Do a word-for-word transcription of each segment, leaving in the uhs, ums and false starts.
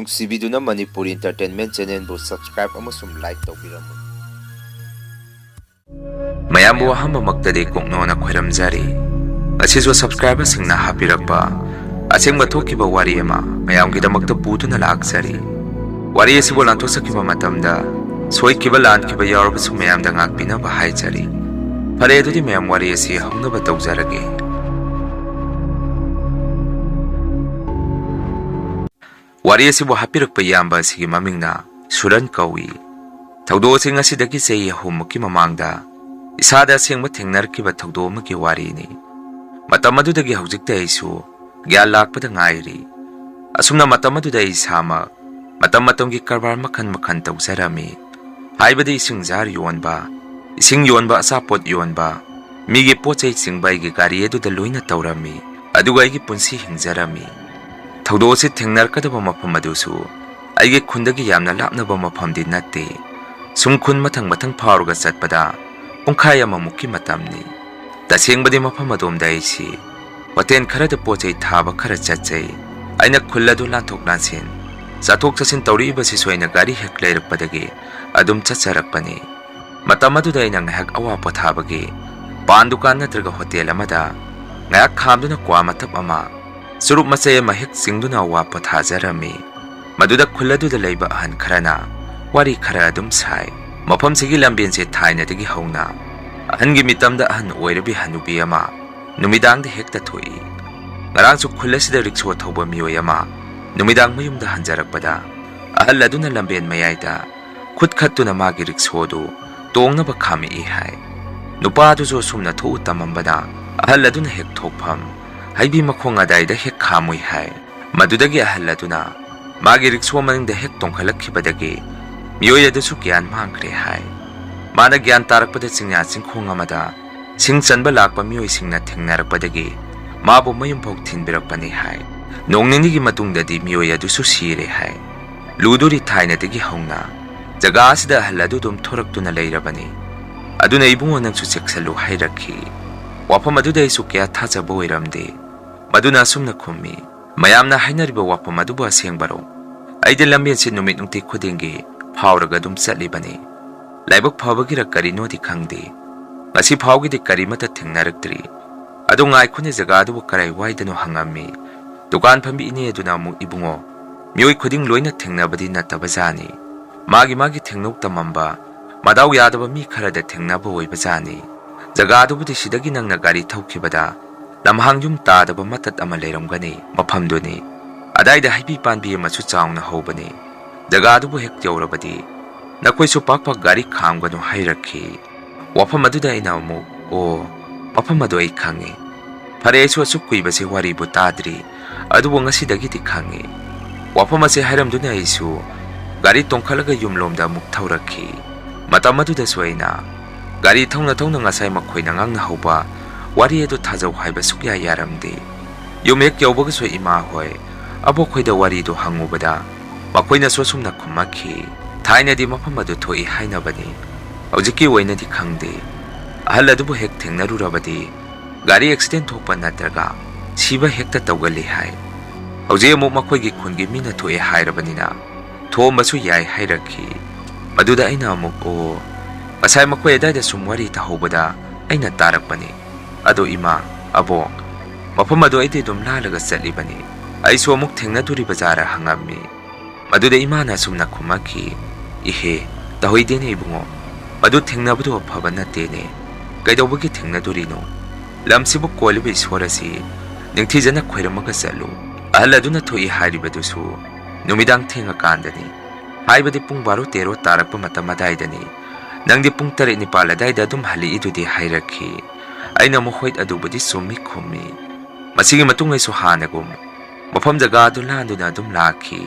ꯅꯨꯡꯁꯤꯕꯤꯗꯨꯅ Manipur Entertainment Channelꯕꯨ subscribe ꯑꯃꯁꯨꯡ like ꯇꯧꯕꯤꯔꯝꯃꯨ꯫ ꯃꯌꯥꯝꯕꯨ ꯑꯍꯥꯟꯕꯃꯛꯇꯗꯤ ꯀꯣꯛꯅꯣꯅ ꯈꯣꯏꯔꯝꯖꯔꯤ꯫ ꯉꯁꯤꯁꯨ subscriberꯁꯤꯡꯅ ꯍꯥꯞꯄꯤꯔꯛꯄ ꯑꯁꯦꯡꯕ ꯊꯣꯛꯈꯤꯕ ꯋꯥꯔꯤ ꯑꯃ ꯃꯌꯥꯝꯒꯤꯗꯃꯛꯇ ꯄꯨꯗꯨꯅ ꯂꯥꯛꯆꯔꯤ꯫ ꯋꯥꯔꯤ ꯑꯁꯤꯕꯨ ꯂꯥꯟꯊꯣꯛꯆꯈꯤꯕ ꯃꯇꯝꯗ ꯁꯣꯏꯈꯤꯕ ꯂꯥꯟꯈꯤꯕ ꯌꯥꯎꯔꯕꯁꯨ ꯃꯌꯥꯝꯗ ꯉꯥꯛꯄꯤꯅꯕ ꯍꯥꯏꯖꯔꯤ꯫ ꯐꯔꯦ, ꯑꯗꯨꯗꯤ ꯃꯌꯥꯝ ꯋꯥꯔꯤ ꯑꯁꯤ ꯍꯧꯅꯕ ꯇꯧꯖꯔꯒꯦ꯫ ꯋꯥꯔꯤ ꯑꯁꯤꯕꯨ ꯍꯥꯞꯄꯤꯔꯛꯄ ꯏꯌꯥꯝꯕ ꯑꯁꯤꯒꯤ ꯃꯃꯤꯡꯅ ꯁꯨꯔꯟ ꯀꯧꯏ꯫ ꯊꯧꯗꯣꯛ ꯑꯁꯤ ꯉꯁꯤꯗꯒꯤ ꯆꯍꯤ ꯑꯍꯨꯝꯃꯨꯛꯀꯤ ꯃꯃꯥꯡꯗ ꯏꯁꯥꯗ ꯑꯁꯦꯡꯕ ꯊꯦꯡꯅꯔꯛꯈꯤꯕ ꯊꯧꯗꯣꯛ ꯑꯃꯒꯤ ꯋꯥꯔꯤꯅꯤ꯫ ꯃꯇꯝ ꯑꯗꯨꯗꯒꯤ ꯍꯧꯖꯤꯛꯇ ꯑꯩꯁꯨ ꯒ꯭ꯌꯥꯟ ꯂꯥꯛꯄꯗ ꯉꯥꯏꯔꯤ꯫ ꯑꯁꯨꯝꯅ ꯃꯇꯝ ꯑꯗꯨꯗ ꯑꯩ ꯏꯁꯥꯃꯛ ꯃꯇꯝ ꯃꯇꯝꯒꯤ ꯀꯔꯕꯥꯔ ꯃꯈꯜ ꯃꯈꯜ ꯇꯧꯖꯔꯝꯃꯤ꯫ ꯍꯥꯏꯕꯗꯤ ꯏꯁꯤꯡ ꯖꯥꯔ ꯌꯣꯟꯕ, ꯏꯁꯤꯡ ꯌꯣꯟꯕ, ꯑꯆꯥꯄꯣꯠ ꯌꯣꯟꯕ, ꯃꯤꯒꯤ ꯄꯣꯠ ꯆꯩ ꯆꯤꯡꯕ ꯑꯩꯒꯤ ꯒꯥꯔꯤ ꯑꯗꯨꯗ ꯂꯣꯏꯅ ꯇꯧꯔꯝꯃꯤ꯫ ꯑꯗꯨꯒ ꯑꯩꯒꯤ ꯄꯨꯟꯁꯤ ꯍꯤꯡꯖꯔꯝꯃꯤ꯫ ꯊꯧꯗꯣꯛ ꯑꯁꯤ ꯊꯦꯡꯅꯔꯛꯀꯗꯕ ꯃꯐꯝ ꯑꯗꯨꯁꯨ ꯑꯩꯒꯤ ꯈꯨꯟꯗꯒꯤ ꯌꯥꯝꯅ ꯂꯥꯞꯅꯕ ꯃꯐꯝꯗꯤ ꯅꯠꯇꯦ꯫ ꯁꯨꯝ ꯈꯨꯟ ꯃꯊꯪ ꯃꯊꯪ ꯐꯥꯎꯔꯒ ꯆꯠꯄꯗ ꯄꯨꯡꯈꯥꯏ ꯑꯃꯃꯨꯛꯀꯤ ꯃꯇꯝꯅꯤ꯫ ꯇꯁꯦꯡꯕꯗꯤ ꯃꯐꯝ ꯑꯗꯣꯝꯗ ꯑꯩꯁꯤ ꯍꯣꯇꯦꯜ ꯈꯔꯗ ꯄꯣꯠ ꯆꯩ ꯊꯥꯕ ꯈꯔ ꯆꯠꯆꯩ꯫ ꯑꯩꯅ ꯈꯨꯜ ꯑꯗꯨ ꯂꯥꯟꯊꯣꯛ ꯂꯥꯟꯁꯤꯟ, ꯆꯠꯊꯣꯛ ꯆꯠꯁꯤꯟ ꯇꯧꯔꯛꯏꯕꯁꯤꯁꯨ ꯑꯩꯅ ꯒꯥꯔꯤ ꯍꯦꯛ ꯂꯩꯔꯛꯄꯗꯒꯤ ꯑꯗꯨꯝ ꯆꯠꯆꯔꯛꯄꯅꯤ꯫ ꯃꯇꯝ ꯑꯗꯨꯗ ꯑꯩꯅ ꯉꯥꯏꯍꯥꯛ ꯑꯋꯥ ꯄꯣꯊꯥꯕꯒꯤ ꯄꯥꯟ ꯗꯨꯀꯥꯟ ꯅꯠꯇ꯭ꯔꯒ ꯍꯣꯇꯦꯜ ꯑꯃꯗ ꯉꯥꯏꯍꯥꯛ ꯈꯥꯝꯗꯨꯅ ꯀ꯭ꯋꯥ ꯃꯇꯞ ꯑꯃ, ꯆꯨꯔꯨꯞ ꯃꯆꯩ ꯑꯃ ꯍꯦꯛ ꯆꯤꯡꯗꯨꯅ ꯑꯋꯥ ꯄꯣꯊꯥꯖꯔꯝꯃꯤ꯫ ꯃꯗꯨꯗ ꯈꯨꯜ ꯑꯗꯨꯗ ꯂꯩꯕ ꯑꯍꯟ ꯈꯔꯅ ꯋꯥꯔꯤ ꯈꯔ ꯑꯗꯨꯝ ꯁꯥꯏ꯫ ꯃꯐꯝꯁꯤꯒꯤ ꯂꯝꯕꯦꯟꯁꯦ ꯊꯥꯏꯅꯗꯒꯤ ꯍꯧꯅ ꯑꯍꯟꯒꯤ ꯃꯤꯇꯝꯗ ꯑꯍꯟ ꯑꯣꯏꯔꯕꯤ ꯍꯅꯨꯕꯤ ꯑꯃ ꯅꯨꯃꯤꯗꯥꯡꯗ ꯍꯦꯛꯇ ꯊꯣꯛꯏ꯫ ꯉꯔꯥꯡꯁꯨ ꯈꯨꯜ ꯑꯁꯤꯗ ꯔꯤꯛꯁꯣ ꯊꯧꯕ ꯃꯤꯑꯣꯏ ꯑꯃ ꯅꯨꯃꯤꯗꯥꯡ ꯃꯌꯨꯝꯗ ꯍꯟꯖꯔꯛꯄꯗ ꯑꯍꯜ ꯑꯗꯨꯅ ꯂꯝꯕꯦꯟ ꯃꯌꯥꯏꯗ ꯈꯨꯠ ꯈꯠꯇꯨꯅ ꯃꯥꯒꯤ ꯔꯤꯛꯁꯣꯗꯨ ꯇꯣꯡꯅꯕ ꯈꯥꯝꯃꯛꯏ ꯍꯥꯏ꯫ ꯅꯨꯄꯥ ꯑꯗꯨꯁꯨ ꯑꯁꯨꯝꯅ ꯊꯣꯛꯎ ꯇꯝꯃꯝꯕꯅ ꯑꯍꯜ ꯑꯗꯨꯅ ꯍꯦꯛ ꯊꯣꯛꯐꯝ ꯍꯩꯕꯤ ꯃꯈꯣꯡ ꯑꯗꯥꯏꯗ ꯍꯦꯛ ꯈꯥꯝꯃꯨꯏ ꯍꯥꯏ꯫ ꯃꯗꯨꯗꯒꯤ ꯑꯍꯜ ꯑꯗꯨꯅ ꯃꯥꯒꯤ ꯔꯤꯛꯁꯣ ꯃꯅꯤꯡꯗ ꯍꯦꯛ ꯇꯣꯡꯈꯠꯂꯛꯈꯤꯕꯗꯒꯤ ꯃꯤꯑꯣꯏ ꯑꯗꯨꯁꯨ ꯒ꯭ꯌꯥꯟ ꯃꯥꯡꯈ꯭ꯔꯦ ꯍꯥꯏ꯫ ꯃꯥꯅ ꯒ꯭ꯌꯥꯟ ꯇꯥꯔꯛꯄꯗ ꯆꯤꯡꯌꯥ ꯆꯤꯡꯈꯣꯡ ꯑꯃꯗ ꯁꯤꯡ ꯆꯟꯕ ꯂꯥꯛꯄ ꯃꯤꯑꯣꯏꯁꯤꯡꯅ ꯊꯦꯡꯅꯔꯛꯄꯗꯒꯤ ꯃꯥꯕꯨ ꯃꯌꯨꯝ ꯐꯥꯎ ꯊꯤꯟꯕꯤꯔꯛꯄꯅꯤ ꯍꯥꯏ꯫ ꯅꯣꯡ ꯅꯤꯅꯤꯒꯤ ꯃꯇꯨꯡꯗꯗꯤ ꯃꯤꯑꯣꯏ ꯑꯗꯨꯁꯨ ꯁꯤꯔꯦ ꯍꯥꯏ꯫ ꯂꯨꯗꯨꯔꯤ ꯊꯥꯏꯅꯗꯒꯤ ꯍꯧꯅ ꯖꯒꯥ ꯑꯁꯤꯗ ꯑꯍꯜ ꯑꯗꯨ ꯑꯗꯨꯝ ꯊꯣꯔꯛꯇꯨꯅ ꯂꯩꯔꯕꯅꯤ꯫ ꯑꯗꯨꯅ ꯏꯕꯨꯡꯉꯣ ꯅꯪꯁꯨ ꯆꯦꯛꯁꯤꯜꯂꯨ ꯍꯥꯏꯔꯛꯈꯤ꯫ ꯋꯥꯐꯝ ꯑꯗꯨꯗ ꯑꯩꯁꯨ ꯀꯌꯥ ꯊꯥꯖꯕ ꯑꯣꯏꯔꯝꯗꯦ꯫ ꯃꯗꯨꯅ ꯑꯁꯨꯝꯅ ꯈꯨꯝꯃꯤ, "ꯃꯌꯥꯝꯅ ꯍꯥꯏꯅꯔꯤꯕ ꯋꯥꯐꯝ ꯑꯗꯨꯕꯨ ꯑꯁꯦꯡꯕꯔꯣ?" ꯑꯩꯗꯤ ꯂꯝꯕꯦꯟꯁꯤ ꯅꯨꯃꯤꯠ ꯅꯨꯡꯇꯤ ꯈꯨꯗꯤꯡꯒꯤ ꯐꯥꯎꯔꯒ ꯑꯗꯨꯝ ꯆꯠꯂꯤꯕꯅꯤ꯫ ꯂꯥꯏꯕꯛ ꯐꯕꯒꯤꯔ ꯀꯔꯤꯅꯣꯗꯤ ꯈꯪꯗꯦ, ꯉꯁꯤ ꯐꯥꯎꯒꯤꯗꯤ ꯀꯔꯤꯃꯠꯇ ꯊꯦꯡꯅꯔꯛꯇ꯭ꯔꯤ꯫ ꯑꯗꯨ ꯉꯥꯏꯈꯣꯅꯦ, ꯖꯒꯥꯗꯨꯕꯨ ꯀꯔꯥꯏ ꯋꯥꯏꯗꯅꯣ ꯍꯪꯉꯝꯃꯤ꯫ ꯗꯨꯀꯥꯟ ꯐꯝꯕꯤ ꯏꯅꯦ ꯑꯗꯨꯅ ꯑꯃꯨꯛ, "ꯏꯕꯨꯡꯉꯣ, ꯃꯤꯑꯣꯏ ꯈꯨꯗꯤꯡ ꯂꯣꯏꯅ ꯊꯦꯡꯅꯕꯗꯤ ꯅꯠꯇꯕ ꯖꯥꯠꯅꯤ꯫ ꯃꯥꯒꯤ ꯃꯥꯒꯤ ꯊꯦꯡꯅꯧ ꯇꯝꯃꯝꯕ, ꯃꯗꯥꯎ ꯌꯥꯗꯕ ꯃꯤ ꯈꯔꯗ ꯊꯦꯡꯅꯕ ꯑꯣꯏꯕ ꯖꯥꯠꯅꯤ꯫ ꯖꯒꯥꯗꯨꯕꯨꯗꯤ ꯁꯤꯗꯒꯤ ꯅꯪꯅ ꯒꯥꯔꯤ ꯊꯧꯈꯤꯕꯗ ꯂꯝꯍꯥꯡ ꯌꯨꯝ ꯇꯥꯗꯕ ꯃꯇꯠ ꯑꯃ ꯂꯩꯔꯝꯒꯅꯤ, ꯃꯐꯝꯗꯨꯅꯤ꯫ ꯑꯗꯥꯏꯗ ꯍꯩꯕꯤ ꯄꯥꯟꯕꯤ ꯑꯃꯁꯨ ꯆꯥꯎꯅ ꯍꯧꯕꯅꯤ꯫ ꯖꯒꯥꯗꯨꯕꯨ ꯍꯦꯛ ꯌꯧꯔꯕꯗꯤ ꯅꯈꯣꯏꯁꯨ ꯄꯥꯛ ꯄꯥꯛ ꯒꯥꯔꯤ ꯈꯥꯝꯒꯅꯨ" ꯍꯥꯏꯔꯛꯈꯤ꯫ ꯋꯥꯐꯝ ꯑꯗꯨꯗ ꯑꯩꯅ ꯑꯃꯨꯛ, "ꯑꯣ, ꯃꯐꯝ ꯑꯗꯨ ꯑꯩ ꯈꯪꯉꯤ꯫ ꯐꯔꯦ, ꯑꯩꯁꯨ ꯑꯁꯨꯛ ꯀꯨꯏꯕꯁꯦ ꯋꯥꯔꯤꯕꯨ ꯇꯥꯗ꯭ꯔꯤ, ꯑꯗꯨꯕꯨ ꯉꯁꯤꯗꯒꯤꯗꯤ ꯈꯪꯉꯤ"꯫ ꯋꯥꯐꯝ ꯑꯁꯦ ꯍꯥꯏꯔꯝꯗꯨꯅ ꯑꯩꯁꯨ ꯒꯥꯔꯤ ꯇꯣꯡꯈꯠꯂꯒ ꯌꯨꯝꯂꯣꯝꯗ ꯑꯃꯨꯛ ꯊꯧꯔꯛꯈꯤ꯫ ꯃꯇꯝ ꯑꯗꯨꯗꯁꯨ ꯑꯩꯅ ꯒꯥꯔꯤ ꯊꯧꯅ ꯊꯧꯅ ꯉꯁꯥꯏ ꯃꯈꯣꯏꯅ ꯉꯥꯡꯅꯍꯧꯕ ꯋꯥꯔꯤ ꯑꯗꯨ ꯊꯥꯖꯧ ꯍꯥꯏꯕ ꯁꯨꯛꯌꯥ ꯌꯥꯔꯝꯗꯦ꯫ ꯌꯨꯝ ꯍꯦꯛ ꯌꯧꯕꯒꯁꯨ ꯏꯃꯥ ꯍꯣꯏ, ꯑꯕꯣꯛꯈꯣꯏꯗ ꯋꯥꯔꯤꯗꯨ ꯍꯪꯉꯨꯕꯗ ꯃꯈꯣꯏꯅꯁꯨ ꯑꯁꯨꯝꯅ ꯈꯨꯝꯃꯛꯈꯤ, "ꯊꯥꯏꯅꯗꯤ ꯃꯐꯝ ꯑꯗꯨ ꯊꯣꯛꯏ ꯍꯥꯏꯅꯕꯅꯤ, ꯍꯧꯖꯤꯛꯀꯤ ꯑꯣꯏꯅꯗꯤ ꯈꯪꯗꯦ꯫ ꯑꯍꯜ ꯑꯗꯨꯕꯨ ꯍꯦꯛ ꯊꯦꯡꯅꯔꯨꯔꯕꯗꯤ ꯒꯥꯔꯤ ꯑꯦꯛꯁꯤꯗꯦꯟ ꯊꯣꯛꯄ ꯅꯠꯇ꯭ꯔꯒ ꯁꯤꯕ ꯍꯦꯛꯇ ꯇꯧꯒꯜꯂꯤ ꯍꯥꯏ꯫ ꯍꯧꯖꯤꯛ ꯑꯃꯨꯛ ꯃꯈꯣꯏꯒꯤ ꯈꯨꯟꯒꯤ ꯃꯤꯅ ꯊꯣꯛꯑꯦ ꯍꯥꯏꯔꯕꯅꯤꯅ ꯊꯣꯛꯑꯝꯕꯁꯨ ꯌꯥꯏ" ꯍꯥꯏꯔꯛꯈꯤ꯫ ꯃꯗꯨꯗ ꯑꯩꯅ ꯑꯃꯨꯛ, "ꯑꯣ, ꯉꯁꯥꯏ ꯃꯈꯣꯏ ꯑꯗꯥꯏꯗ ꯁꯨꯝ ꯋꯥꯔꯤ ꯇꯥꯍꯧꯕꯗ ꯑꯩꯅ ꯇꯥꯔꯛꯄꯅꯤ꯫ ꯑꯗꯣ ꯏꯃꯥ, ꯑꯕꯣꯛ, ꯃꯐꯝ ꯑꯗꯨ ꯑꯩꯗꯤ ꯑꯗꯨꯝ ꯂꯥꯜꯂꯒ ꯆꯠꯂꯤꯕꯅꯤ꯫ ꯑꯩꯁꯨ ꯑꯃꯨꯛ ꯊꯦꯡꯅꯗꯣꯔꯤꯕ ꯖꯥꯔꯥ?" ꯍꯪꯉꯝꯃꯤ꯫ ꯃꯗꯨꯗ ꯏꯃꯥꯅ ꯑꯁꯨꯝꯅ ꯈꯨꯝꯃꯛꯈꯤ, "ꯏꯍꯦ, ꯇꯧꯍꯩꯗꯦꯅꯦ ꯏꯕꯨꯡꯉꯣ, ꯃꯗꯨ ꯊꯦꯡꯅꯕꯗꯨ ꯑꯐꯕ ꯅꯠꯇꯦꯅꯦ꯫ ꯀꯩꯗꯧꯕꯒꯤ ꯊꯦꯡꯅꯗꯣꯔꯤꯅꯣ? ꯂꯝꯁꯤꯕꯨ ꯀꯣꯜꯂꯤꯕ ꯏꯁꯣꯔ ꯑꯁꯤ ꯅꯤꯡꯊꯤꯖꯅ ꯈꯣꯏꯔꯝꯃꯒ ꯆꯠꯂꯨ꯫ ꯑꯍꯜ ꯑꯗꯨꯅ ꯊꯣꯛꯏ ꯍꯥꯏꯔꯤꯕꯗꯨꯁꯨ ꯅꯨꯃꯤꯗꯥꯡ ꯊꯦꯡꯉꯀꯥꯟꯗꯅꯤ, ꯍꯥꯏꯕꯗꯤ ꯄꯨꯡ ꯕꯥꯔꯣ ꯇꯦꯔꯣ ꯇꯥꯔꯛꯄ ꯃꯇꯝ ꯑꯗꯥꯏꯗꯅꯤ꯫ ꯅꯪꯗꯤ ꯄꯨꯡ ꯇꯔꯦꯠ ꯅꯤꯄꯥꯜ ꯑꯗꯥꯏꯗ ꯑꯗꯨꯝ ꯍꯜꯂꯛꯏꯗꯨꯗꯤ" ꯍꯥꯏꯔꯛꯈꯤ꯫ ꯑꯩꯅ ꯑꯃꯨꯛ, "ꯍꯣꯏ, ꯑꯗꯨꯕꯨꯗꯤ ꯆꯨꯝꯃꯤ" ꯈꯨꯝꯃꯤ꯫ ꯃꯁꯤꯒꯤ ꯃꯇꯨꯡ ꯑꯩꯁꯨ ꯍꯥꯟꯅꯒꯨꯝ ꯃꯐꯝ ꯖꯒꯥ ꯑꯗꯨ ꯂꯥꯟꯗꯨꯅ ꯑꯗꯨꯝ ꯂꯥꯛꯈꯤ꯫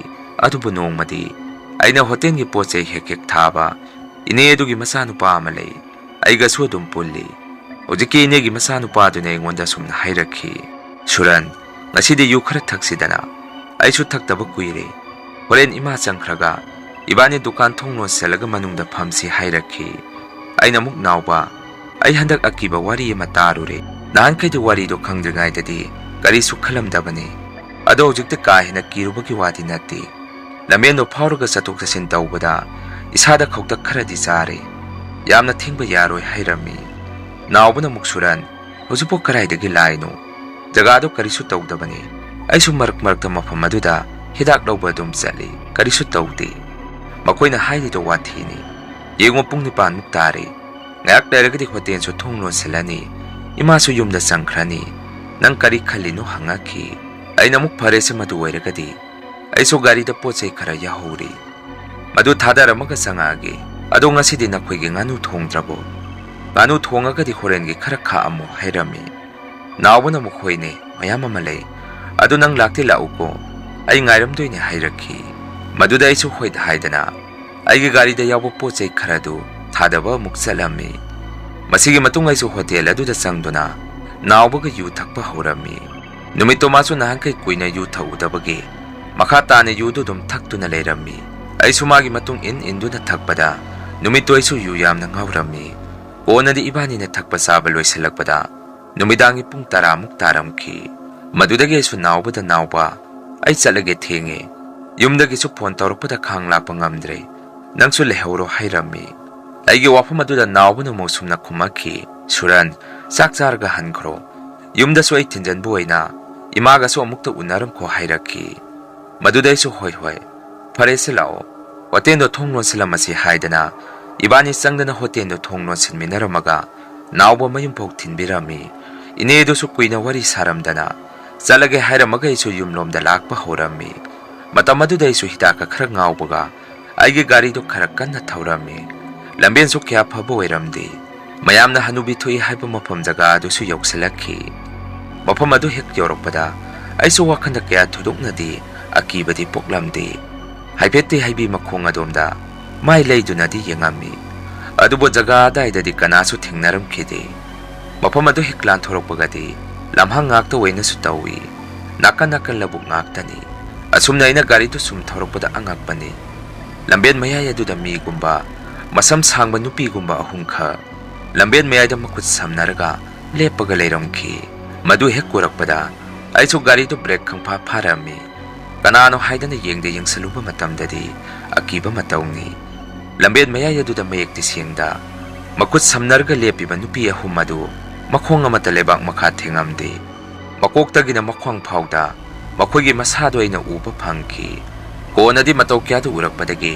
ꯑꯗꯨꯕꯨ ꯅꯣꯡꯃꯗꯤ ꯑꯩꯅ ꯍꯣꯇꯦꯜꯒꯤ ꯄꯣꯠ ꯆꯩ ꯍꯦꯛ ꯍꯦꯛ ꯊꯥꯕ ꯏꯅꯦ ꯑꯗꯨꯒꯤ ꯃꯆꯥꯅꯨꯄꯥ ꯑꯃ ꯂꯩ, ꯑꯩꯒꯁꯨ ꯑꯗꯨꯝ ꯄꯨꯜꯂꯤ꯫ ꯍꯧꯖꯤꯛꯀꯤ ꯏꯅꯦꯒꯤ ꯃꯆꯥꯅꯨꯄꯥꯗꯨꯅ ꯑꯩꯉꯣꯟꯗ ꯑꯁꯨꯝꯅ ꯍꯥꯏꯔꯛꯈꯤ, "ꯁꯨꯔꯟ, ꯉꯁꯤꯗꯤ ꯌꯨ ꯈꯔ ꯊꯛꯁꯤꯗꯅ꯫ ꯑꯩꯁꯨ ꯊꯛꯇꯕ ꯀꯨꯏꯔꯦ꯫ ꯍꯣꯔꯦꯟ ꯏꯃꯥ ꯆꯪꯈ꯭ꯔꯒ ꯏꯕꯥꯅꯤ ꯗꯨꯀꯥꯟ ꯊꯣꯡ ꯂꯣꯟꯁꯤꯜꯂꯒ ꯃꯅꯨꯡꯗ ꯐꯝꯁꯤ" ꯍꯥꯏꯔꯛꯈꯤ꯫ ꯑꯩꯅ ꯑꯃꯨꯛ ꯅꯥꯎꯕ, ꯑꯩ ꯍꯟꯗꯛ ꯑꯀꯤꯕ ꯋꯥꯔꯤ ꯑꯃ ꯇꯥꯔꯨꯔꯦ꯫ ꯅꯍꯥꯟꯈꯩꯗꯤ ꯋꯥꯔꯤꯗꯣ ꯈꯪꯗ꯭ꯔꯤꯉꯩꯗꯗꯤ ꯀꯔꯤꯁꯨ ꯈꯜꯂꯝꯗꯕꯅꯤ꯫ ꯑꯗꯣ ꯍꯧꯖꯤꯛꯇꯤ ꯀꯥ ꯍꯦꯟꯅ ꯀꯤꯔꯨꯕꯒꯤ ꯋꯥꯗꯤ ꯅꯠꯇꯦ꯫ ꯂꯝꯕꯦꯟꯗꯣ ꯐꯥꯎꯔꯒ ꯆꯠꯊꯣꯛ ꯆꯠꯁꯤꯟ ꯇꯧꯕꯗ ꯏꯁꯥꯗ ꯈꯧꯇꯛ ꯈꯔꯗꯤ ꯆꯥꯔꯦ꯫ "ꯌꯥꯝꯅ ꯊꯦꯡꯕ ꯌꯥꯔꯣꯏ" ꯍꯥꯏꯔꯝꯃꯤ꯫ ꯅꯥꯎꯕꯅ ꯑꯃꯨꯛ, "ꯁꯨꯔꯟ, ꯍꯧꯖꯤꯛꯄꯨ ꯀꯗꯥꯏꯗꯒꯤ ꯂꯥꯏꯅꯣ? ꯖꯒꯥꯗꯣ ꯀꯔꯤꯁꯨ ꯇꯧꯗꯕꯅꯤ꯫ ꯑꯩꯁꯨ ꯃꯔꯛ ꯃꯔꯛꯇ ꯃꯐꯝ ꯑꯗꯨꯗ ꯍꯤꯗꯥꯛ ꯂꯧꯕ ꯑꯗꯨꯝ ꯆꯠꯂꯤ, ꯀꯔꯤꯁꯨ ꯇꯧꯗꯦ꯫ ꯃꯈꯣꯏꯅ ꯍꯥꯏꯔꯤꯗꯣ ꯋꯥꯊꯤꯅꯤ꯫ ꯌꯦꯡꯉꯨ, ꯄꯨꯡ ꯅꯤꯄꯥꯟꯃꯨꯛ ꯇꯥꯔꯦ꯫ ꯉꯥꯏꯍꯥꯛ ꯂꯩꯔꯒꯗꯤ ꯍꯣꯇꯦꯜꯁꯨ ꯊꯣꯡ ꯂꯣꯟꯁꯤꯜꯂꯅꯤ, ꯏꯃꯥꯁꯨ ꯌꯨꯝꯗ ꯆꯪꯈ꯭ꯔꯅꯤ꯫ ꯅꯪ ꯀꯔꯤ ꯈꯜꯂꯤꯅꯣ?" ꯍꯪꯉꯛꯈꯤ꯫ ꯑꯩꯅ ꯑꯃꯨꯛ, "ꯐꯔꯦꯁꯦ, ꯃꯗꯨ ꯑꯣꯏꯔꯒꯗꯤ ꯑꯩꯁꯨ ꯒꯥꯔꯤꯗ ꯄꯣꯠ ꯆꯩ ꯈꯔ ꯌꯥꯍꯧꯔꯤ, ꯃꯗꯨ ꯊꯥꯗꯔꯝꯃꯒ ꯆꯪꯉꯛꯑꯒꯦ꯫ ꯑꯗꯣ ꯉꯁꯤꯗꯤ ꯅꯈꯣꯏꯒꯤ ꯉꯥꯅꯨ ꯊꯣꯡꯗ꯭ꯔꯕꯣ? ꯉꯥꯅꯨ ꯊꯣꯡꯉꯒꯗꯤ ꯍꯣꯔꯦꯟꯒꯤ ꯈꯔ ꯈꯥꯛꯑꯝꯃꯣ" ꯍꯥꯏꯔꯝꯃꯤ꯫ ꯅꯥꯎꯕꯅ ꯑꯃꯨꯛ, "ꯍꯣꯏꯅꯦ, ꯃꯌꯥꯝ ꯑꯃ ꯂꯩ꯫ ꯑꯗꯨ ꯅꯪ ꯂꯥꯛꯇꯤ ꯂꯥꯛꯎꯀꯣ, ꯑꯩ ꯉꯥꯏꯔꯝꯗꯣꯏꯅꯦ" ꯍꯥꯏꯔꯛꯈꯤ꯫ ꯃꯗꯨꯗ ꯑꯩꯁꯨ ꯍꯣꯏ ꯍꯥꯏꯗꯅ ꯑꯩꯒꯤ ꯒꯥꯔꯤꯗ ꯌꯥꯎꯕ ꯄꯣꯠ ꯆꯩ ꯈꯔꯗꯨ ꯊꯥꯗꯕ ꯑꯃꯨꯛ ꯆꯠꯂꯝꯃꯤ꯫ ꯃꯁꯤꯒꯤ ꯃꯇꯨꯡ ꯑꯩꯁꯨ ꯍꯣꯇꯦꯜ ꯑꯗꯨꯗ ꯆꯪꯗꯨꯅ ꯅꯥꯎꯕꯒ ꯌꯨ ꯊꯛꯄ ꯍꯧꯔꯝꯃꯤ꯫ ꯅꯨꯃꯤꯠꯇꯣ ꯃꯥꯁꯨ ꯅꯍꯥꯟꯈꯩ ꯀꯨꯏꯅ ꯌꯨ ꯊꯛꯎꯗꯕꯒꯤ ꯃꯈꯥ ꯇꯥꯅ ꯌꯨꯗꯨ ꯑꯗꯨꯝ ꯊꯛꯇꯨꯅ ꯂꯩꯔꯝꯃꯤ꯫ ꯑꯩꯁꯨ ꯃꯥꯒꯤ ꯃꯇꯨꯡ ꯏꯟ ꯏꯟꯗꯨꯅ ꯊꯛꯄꯗ ꯅꯨꯃꯤꯠꯇꯨ ꯑꯩꯁꯨ ꯌꯨ ꯌꯥꯝꯅ ꯉꯥꯎꯔꯝꯃꯤ꯫ ꯀꯣꯟꯅꯗꯤ ꯏꯕꯥꯅꯤꯅ ꯊꯛꯄ ꯆꯥꯕ ꯂꯣꯏꯁꯤꯜꯂꯛꯄꯗ ꯅꯨꯃꯤꯗꯥꯡꯒꯤ ꯄꯨꯡ ꯇꯔꯥꯃꯨꯛ ꯇꯥꯔꯝꯈꯤ꯫ ꯃꯗꯨꯗꯒꯤ ꯑꯩꯁꯨ ꯅꯥꯎꯕꯗ, "ꯅꯥꯎꯕ, ꯑꯩ ꯆꯠꯂꯒꯦ, ꯊꯦꯡꯉꯦ꯫ ꯌꯨꯝꯗꯒꯤꯁꯨ ꯐꯣꯟ ꯇꯧꯔꯛꯄꯗ ꯈꯥꯡ ꯂꯥꯛꯄ ꯉꯝꯗ꯭ꯔꯦ꯫ ꯅꯪꯁꯨ ꯂꯩꯍꯧꯔꯣ" ꯍꯥꯏꯔꯝꯃꯤ꯫ ꯑꯩꯒꯤ ꯋꯥꯐꯝ ꯑꯗꯨꯗ ꯅꯥꯎꯕꯅ ꯃꯣꯁꯨꯝꯅ ꯈꯨꯝꯃꯛꯈꯤ, "ꯁꯨꯔꯟ, ꯆꯥꯛ ꯆꯥꯔꯒ ꯍꯟꯈ꯭ꯔꯣ꯫ ꯌꯨꯝꯗꯁꯨ ꯑꯩ ꯊꯤꯟꯖꯟꯕ ꯑꯣꯏꯅ ꯏꯃꯥꯒꯁꯨ ꯑꯃꯨꯛꯇ ꯎꯅꯔꯝꯈꯣ" ꯍꯥꯏꯔꯛꯈꯤ꯫ ꯃꯗꯨꯗ ꯑꯩꯁꯨ, "ꯍꯣꯏ, ꯍꯣꯏ, ꯐꯔꯦꯁꯦ, ꯂꯥꯛꯑꯣ, ꯍꯣꯇꯦꯜꯗꯣ ꯊꯣꯡ ꯂꯣꯟꯁꯤꯜꯂꯝꯃꯁꯤ" ꯍꯥꯏꯗꯅ ꯏꯕꯥꯅꯤ ꯆꯪꯗꯅ ꯍꯣꯇꯦꯜꯗꯣ ꯊꯣꯡ ꯂꯣꯟꯁꯤꯟꯃꯤꯟꯅꯔꯝꯃꯒ ꯅꯥꯎꯕ ꯃꯌꯨꯝꯐꯥꯎ ꯊꯤꯟꯕꯤꯔꯝꯃꯤ꯫ ꯏꯅꯦꯗꯨꯁꯨ ꯀꯨꯏꯅ ꯋꯥꯔꯤ ꯁꯥꯔꯝꯗꯅ ꯆꯠꯂꯒꯦ ꯍꯥꯏꯔꯝꯃꯒ ꯑꯩꯁꯨ ꯌꯨꯝꯂꯣꯝꯗ ꯂꯥꯛꯄ ꯍꯧꯔꯝꯃꯤ꯫ ꯃꯇꯝ ꯑꯗꯨꯗ ꯑꯩꯁꯨ ꯍꯤꯗꯥꯛꯀ ꯈꯔ ꯉꯥꯎꯕꯒ ꯑꯩꯒꯤ ꯒꯥꯔꯤꯗꯨ ꯈꯔ ꯀꯟꯅ ꯊꯧꯔꯝꯃꯤ꯫ ꯂꯝꯕꯦꯟꯁꯨ ꯀꯌꯥ ꯐꯕ ꯑꯣꯏꯔꯝꯗꯦ꯫ ꯃꯌꯥꯝꯅ ꯍꯅꯨꯕꯤ ꯊꯣꯛꯏ ꯍꯥꯏꯕ ꯃꯐꯝ ꯖꯒꯥ ꯑꯗꯨꯁꯨ ꯌꯧꯁꯤꯜꯂꯛꯈꯤ꯫ ꯃꯐꯝ ꯑꯗꯨ ꯍꯦꯛ ꯌꯧꯔꯛꯄꯗ ꯑꯩꯁꯨ ꯋꯥꯈꯜꯗ ꯀꯌꯥ ꯊꯣꯏꯗꯣꯛꯅꯗꯤ ꯑꯀꯤꯕꯗꯤ ꯄꯣꯛꯂꯝꯗꯦ꯫ ꯍꯥꯏꯐꯦꯠꯇꯤ ꯍꯩꯕꯤ ꯃꯈꯣꯡ ꯑꯗꯣꯝꯗ ꯃꯥꯏ ꯂꯩꯗꯨꯅꯗꯤ ꯌꯦꯡꯉꯝꯃꯤ꯫ ꯑꯗꯨꯕꯨ ꯖꯒꯥ ꯑꯗꯥꯏꯗꯗꯤ ꯀꯅꯥꯁꯨ ꯊꯦꯡꯅꯔꯝꯈꯤꯗꯦ꯫ ꯃꯐꯝ ꯑꯗꯨ ꯍꯦꯛ ꯂꯥꯟꯊꯣꯔꯛꯄꯒꯗꯤ ꯂꯝꯍꯥꯡ ꯉꯥꯛꯇ ꯑꯣꯏꯅꯁꯨ ꯇꯧꯏ꯫ ꯅꯥꯀꯟ ꯅꯥꯀꯟ ꯂꯧꯕꯨꯛ ꯉꯥꯛꯇꯅꯤ꯫ ꯑꯁꯨꯝꯅ ꯑꯩꯅ ꯒꯥꯔꯤꯗꯨ ꯁꯨꯝ ꯊꯧꯔꯛꯄꯗ ꯑꯉꯛꯄꯅꯤ꯫ ꯂꯝꯕꯦꯟ ꯃꯌꯥꯏ ꯑꯗꯨꯗ ꯃꯤꯒꯨꯝꯕ, ꯃꯁꯝ ꯁꯥꯡꯕ ꯅꯨꯄꯤꯒꯨꯝꯕ ꯑꯍꯨꯝꯈꯛ ꯂꯝꯕꯦꯟ ꯃꯌꯥꯏꯗ ꯃꯈꯨꯠ ꯁꯝꯅꯔꯒ ꯂꯦꯞꯄꯒ ꯂꯩꯔꯝꯈꯤ꯫ ꯃꯗꯨ ꯍꯦꯛ ꯎꯔꯛꯄꯗ ꯑꯩꯁꯨ ꯒꯥꯔꯤꯗꯨ ꯕ꯭ꯔꯦꯛ ꯈꯪꯐꯥ ꯐꯥꯔꯝꯃꯤ꯫ ꯀꯅꯥꯅꯣ ꯍꯥꯏꯗꯅ ꯌꯦꯡꯗ ꯌꯦꯡꯁꯜꯂꯨꯕ ꯃꯇꯝꯗꯗꯤ ꯑꯀꯤꯕ ꯃꯇꯧꯅꯤ꯫ ꯂꯝꯕꯦꯟ ꯃꯌꯥꯏ ꯑꯗꯨꯗ ꯃꯌꯦꯛꯇꯤ ꯁꯦꯡꯗ ꯃꯈꯨꯠ ꯁꯝꯅꯔꯒ ꯂꯦꯞꯄꯤꯕ ꯅꯨꯄꯤ ꯑꯍꯨꯝ ꯑꯗꯨ ꯃꯈꯣꯡ ꯑꯃꯠꯇ ꯂꯩꯕꯥꯛ ꯃꯈꯥ ꯊꯦꯡꯉꯝꯗꯦ꯫ ꯃꯀꯣꯛꯇꯒꯤꯅ ꯃꯈ꯭ꯋꯥꯡ ꯐꯥꯎꯗ ꯃꯈꯣꯏꯒꯤ ꯃꯁꯥꯗꯣ ꯑꯩꯅ ꯎꯕ ꯐꯪꯈꯤ꯫ ꯀꯣꯟꯅꯗꯤ ꯃꯇꯧ ꯀꯌꯥꯗ ꯎꯔꯛꯄꯗꯒꯤ